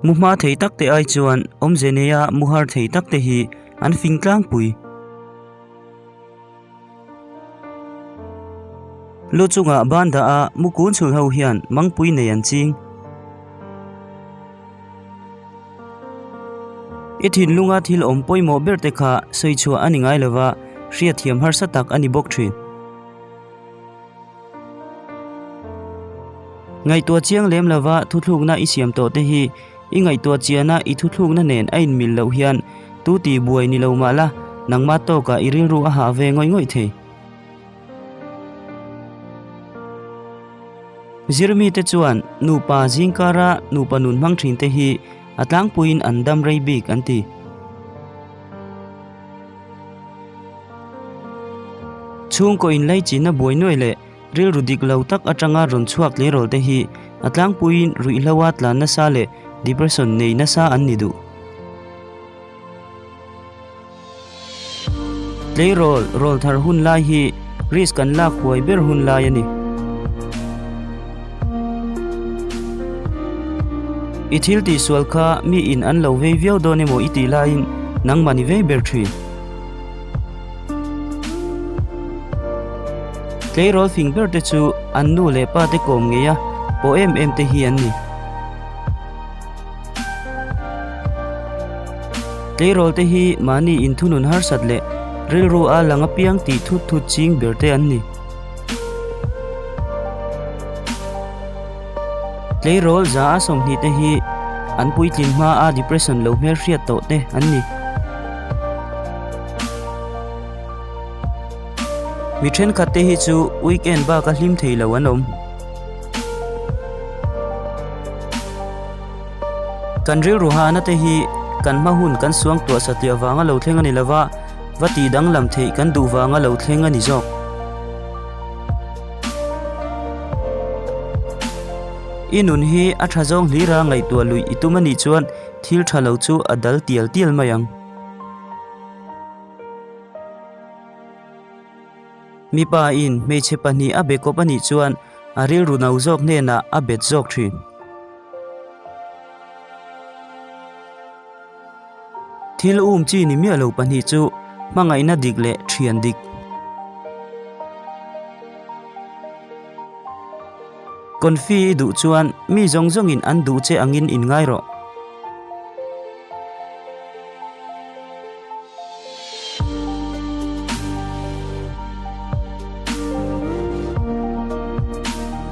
Mu hma thei tak te ai chuan awmze neia mu har thei tak te hi an fing tlangpui. Lu chungah ban dah a mu kun chhul ho hian mangpui nei an ching. I thinlunga thil awm pawimawh ber te kha sawi chhuah a ni ngai lova, hriatthiam harsa tak a ni bawk thin. Ngaihtuah chiang lem lova thuthlukna i siam tawh te hi i ngaihtuah chiana i thuthlukna nen a inmil loh hian tu tih buai ni lo mah la, nangmah tawkah i rilru a hah ve ngawih ngawih thei. Zirmite chuan nupa zingkara nupa nun hmang thin te hi a tlangpuiin an dam rei bik an ti. Chhungkaw inlaichinna buai nuai leh rilru dik lo tak atanga rawn chhuak tleirawl te hi a tlangpuiin ruihhloa tlan nasa leh depression nei nasa an ni duh. Tleirawl rawl thar hun lai hi risk an lak huai ber hun lai a ni. I thil tihsual kha mi in an lo vei viau dawn emaw i tih laiin nangmah ni vei ber thin. Tleirawl fing ber te chu an nu leh pa te kawm ngei a pawh em em te hi an ni. Tleirawl te hi mahni inthunun harsat leh rilru a lang apiang tih thut thut ching ber te an ni. Tleirawl za a 20 te hi an puitlin hma a depression lo hmelhriat tawh te an ni. Mi thenkhat te hi chu weekend bak a hlim thei lo an awm. Kan rilru hahna te hi kan hma hun kan suang tuah satliah vanga lo thleng a ni lova, va tih danglam theih kan duh vanga lo thleng a ni zawk. I nun hi a tha zawng hlira ngaihtuah luih i tum a nih chuan thil tha lo chu a dal tial tial mai ang. Mipa in hmeichhe pahnih a be kawp a nih chuan a rilru no zawk hnenah a bet zawk thin. Thil um chi ni miah lo pahnih chu hmangaihna dik leh thian dik. Confi i duh chuan mi zawng zawngin an duh che angin in ngai rawh.